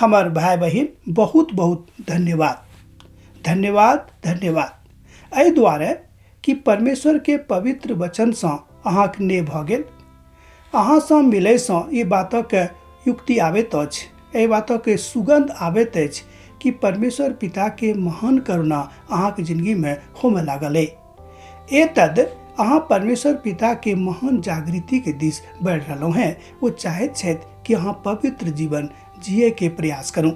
हमर भाय बहिन, बहुत बहुत धन्यवाद, धन्यवाद, धन्यवाद। एहि दुआरे कि परमेश्वर के पवित्र वचनसँ अहाँके नेह भऽ गेल। अहाँसँ मिलैसँ ई बातक युक्ति आबैत अछि, एहि बातक सुगन्ध आबैत अछि कि परमेश्वर पिताके महान करुणा अहाँके जिंदगीमे होमय लागल अइ। एतद अहाँ परमेश्वर पिताके महान जागृतिके दिस बढ़ि रहलहुँ हेँ। ओ चाहैत छथि कि अहाँ पवित्र जीवन जियैके प्रयास करू,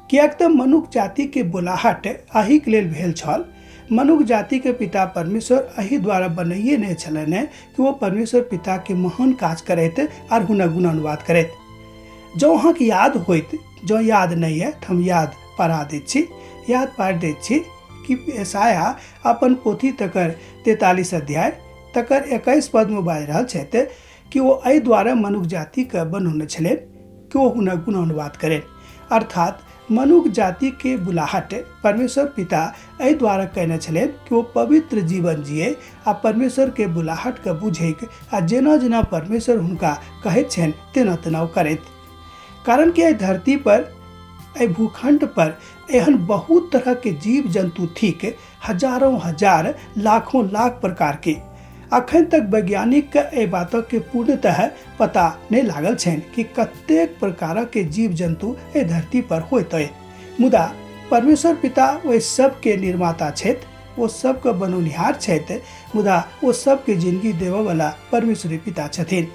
किएक तऽ मनुख जातिके बोलाहट एहिके लेल भेल छल। मनुख जातिके पिता परमेश्वर एहि द्वारा बनैए नहि छलनि हेँ कि ओ परमेश्वर पिताके महान काज करैत आर हुनक गुणानुवाद करैत। जँ अहाँके याद होइत, जँ याद नहि यऽ तऽ हम याद पड़ा दैत छी, याद पारि दैत छी कि यशायाह अपन पोथी तकर 43 अध्याय तकर 21 पदमे बाजि रहल छथि कि ओ एहि द्वारा मनुख जातिके बनौने छलनि कि ओ हुनक गुणानुवाद करनि। अर्थात मनुख जातिके बुलाहट परमेश्वर पिता एहि द्वारा कयने छलनि कि ओ पवित्र जीवन जिए आ परमेश्वरके बुलाहटके बुझैक आ जेना जेना परमेश्वर हुनका कहैत छनि तेना तेना ओ करैत। कारण कि एहि धरती पर, एहि भूखंड पर एहन बहुत तरहके जीव जन्तु थिक, हजारों हजार लाखों लाख प्रकार के। अखन तक वैज्ञानिक के एहि बातक के पूर्णतः पता नहि लागल छनि कि कतेक प्रकारक के जीव जन्तु एहि धरती पर होइत अछि। मुदा परमेश्वर पिता ओहि सबके निर्माता छथि, ओ सबके बनौनिहार छथि, मुदा ओ सबके जिंदगी देबऽवला परमेश्वरी पिता छथिन।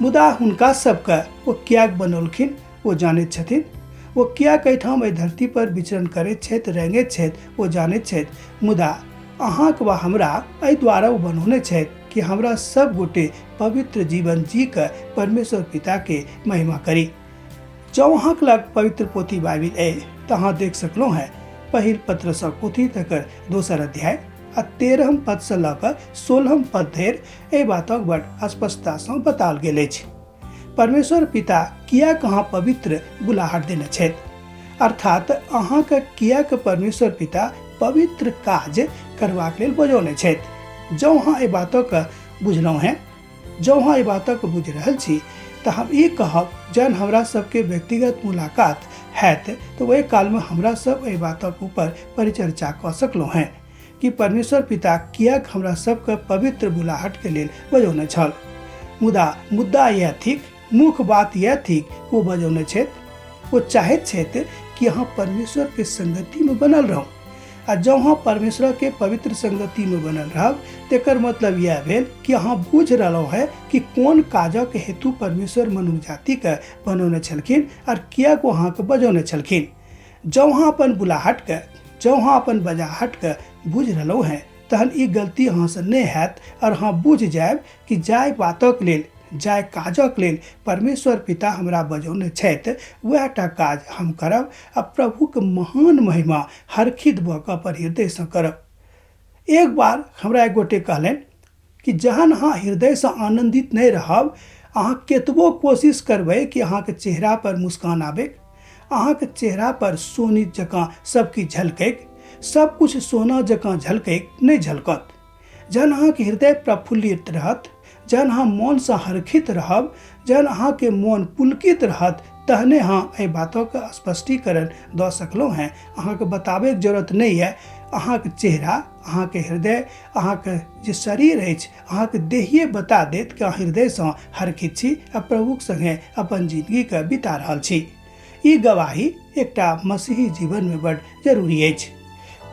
मुदा हुनका सबके ओ किएक बनौलखिन ओ जानैत छथिन। ओ किएक एहिठाम एहि धरती पर विचरण करैत छथि, रेंगैत छथि, ओ जानैत छथि। मुदा अहाँक वा हमरा एहि द्वारा ओ बनौने छथि कि हमरा सब गोटे पवित्र जीवन जी कऽ परमेश्वर पिताके महिमा करी। जँ अहाँक लग पवित्र पोथी बाइबिल अइ तऽ अहाँ देख सकलहुँ हेँ पहिल पत्रसक पोथी तकर दोसर अध्याय आ 13 पदसँ लऽ कऽ 16 पद धरि एहि बातक बड़ स्पष्टतासँ बताओल गेल अछि। परमेश्वर पिता किएक अहाँ पवित्र बुलाहट देने छथि, अर्थात अहाँके किएक परमेश्वर पिता पवित्र काज करबाक लेल बजौने छथि। जँ अहाँ एहि बातक बुझलहुँ हेँ, जँ अहाँ एहि बातक बुझि रहल छी तऽ हम ई कहब, जहन हमरा सबके व्यक्तिगत मुलाकात हैत तऽ ओहि कालमे हमरा सब एहि बातक ऊपर परिचर्चा कऽ सकलहुँ हेँ कि परमेश्वर पिता किएक हमरा सबके पवित्र बुलाहटके लेल बजौने छल। मुदा मुद्दा यह थिक, मुख्य बात यह थिक कि ओ बजौने छथि। ओ चाहैत छथि कि अहाँ परमेश्वरके संगतिमे बनल रहू, आ जँ अहाँ परमेश्वरके पवित्र संगतिमे बनल रहब तेकर मतलब यह भेल कि अहाँ बुझि रहलहुँ हेँ कि कोन काजक हेतु परमेश्वर मनुख जातिके बनौने छलखिन आर किएक ओ अहाँके बजौने छलखिन। जँ अहाँ अपन बुलाहटके, जँ अहाँ अपन बजाहटके बुझि रहलहुँ हेँ तहन ई गलती अहाँसँ नहि हैत आओर अहाँ बुझि जायब कि जाहि बातक लेल, जाहि काजक लेल परमेश्वर पिता हमरा बजौने छथि वएह टा काज हम करब आ प्रभुक महान महिमा हरखित भऽ कऽ अपन हृदयसँ करब। एक बार हमरा एक गोटे कहलनि कि जहन अहाँ हृदयसँ आनन्दित नहि रहब, अहाँ केतबो कोशिश करबै कि अहाँके चेहरा पर मुस्कान आबैक, अहाँके चेहरा पर सोनी जकाँ सब किछु झलकैक, सब किछु सोना जकाँ झलकैक, नहि झलकत। जहन अहाँके हृदय प्रफुल्लित रहत, जहन अहाँ मोनसँ हरखित रहब, जहन अहाँके मोन पुलकित रहत, तहने अहाँ एहि बातक स्पष्टीकरण दऽ सकलहुँ हेँ। अहाँके बताबैके जरूरत नहि यऽ। अहाँके चेहरा, अहाँके हृदय, अहाँके जे शरीर अछि, अहाँके देहिए बता देत कि अहाँ हृदयसँ हरखित छी आ प्रभुक संगे अपन जिंदगीके बिता रहल छी। ई गवाही एकटा मसीही जीवनमे बड जरूरी अछि।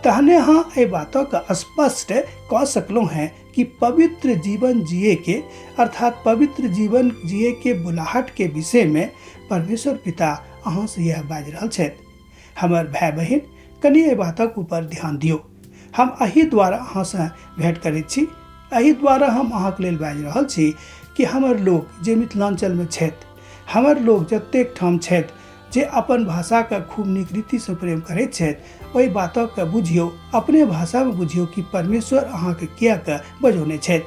तहने अहाँ एहि बातक स्पष्ट कऽ सकलहुँ हेँ कि पवित्र जीवन जिए के, अर्थात पवित्र जीवन जिए के बुलाहट के विषय में परमेश्वर पिता अहाँ से यह बाजि रहल छथि। हमर भाय बहिन, कनि एहि बातक ऊपर ध्यान दियौ। हम एहि द्वारा अहाँसँ भेंट करैत छी, एहि द्वारा हम अहाँके लेल बाजि रहल छी कि हमर लोक जे मिथिलाञ्चलमे छथि, हमर लोक जतेक ठाम छथि जे अपन भाषाके खूब नीक रीतिसँ प्रेम करैत छथि, ओहि बातके बुझियौ, अपने भाषामे बुझियौ कि परमेश्वर अहाँके किएक बजौने छथि।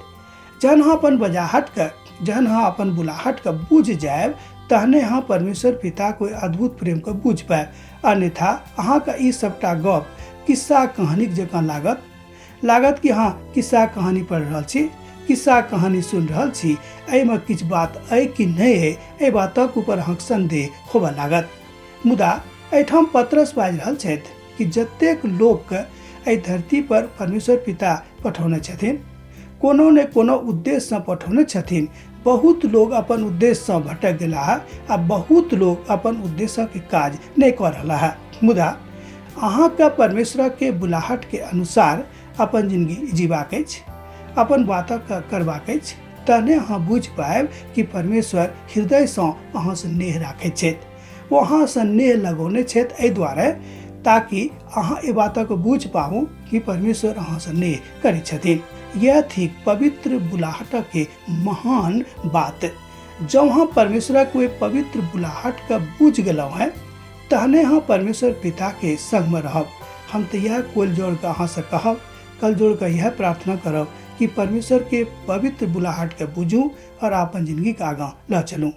जहन अहाँ अपन बजाहटके, जहन अहाँ अपन बुलाहटके बुझि जायब, तहने अहाँ परमेश्वर पिताके ओहि अद्भुत प्रेमके बुझि पायब। अन्यथा अहाँके ई सबटा गप किस्सा कहानीक जकाँ लागत, लागत कि अहाँ किस्सा कहानी पढ़ि रहल छी, किस्सा कहानी सुनि रहल छी, एहिमे किछु बात अइ कि नहि अइ, एहि बातक ऊपर अहाँके संदेह होबऽ लागत। मुदा एहिठाम पतरस बाजि रहल छथि कि जतेक लोकके एहि धरती पर परमेश्वर पिता पठौने छथिन, कोनो ने कोनो उद्देश्यसँ पठौने छथिन। बहुत लोग अपन उद्देश्यसँ भटक गेलाह आ बहुत लोग अपन उद्देश्यके काज नहि कऽ रहला है। मुदा अहाँके परमेश्वरके बुलाहटके अनुसार अपन जिंदगी जीबाक अछि, अपन बातक करबाक अछि, तहने अहाँ बुझि पायब कि परमेश्वर हृदयसँ अहाँसँ नेह राखैत छथि। ओ अहाँसँ नेह लगौने छथि एहि दुआरे ताकि अहाँ एहि बातक बुझि पाबू कि परमेश्वर अहाँसँ नेह करै छथिन। यह थिक पवित्र बुलाहटके महान बात। जँ अहाँ परमेश्वरक ओहि पवित्र बुलाहटके बुझि गेलहुँ हेँ तहने अहाँ परमेश्वर पिताके संगमे रहब। हम तऽ इएह कोल जोड़ कऽ अहाँसँ कहब, कल जोड़ कऽ इएह प्रार्थना करब कि परमेश्वरके पवित्र बुलाहटके बुझू आओर अपन जिंदगीके आगाँ लऽ चलू।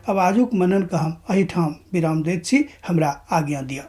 अब आजुक मननके हम एहिठाम विराम दैत छी। हमरा आज्ञा दिअ।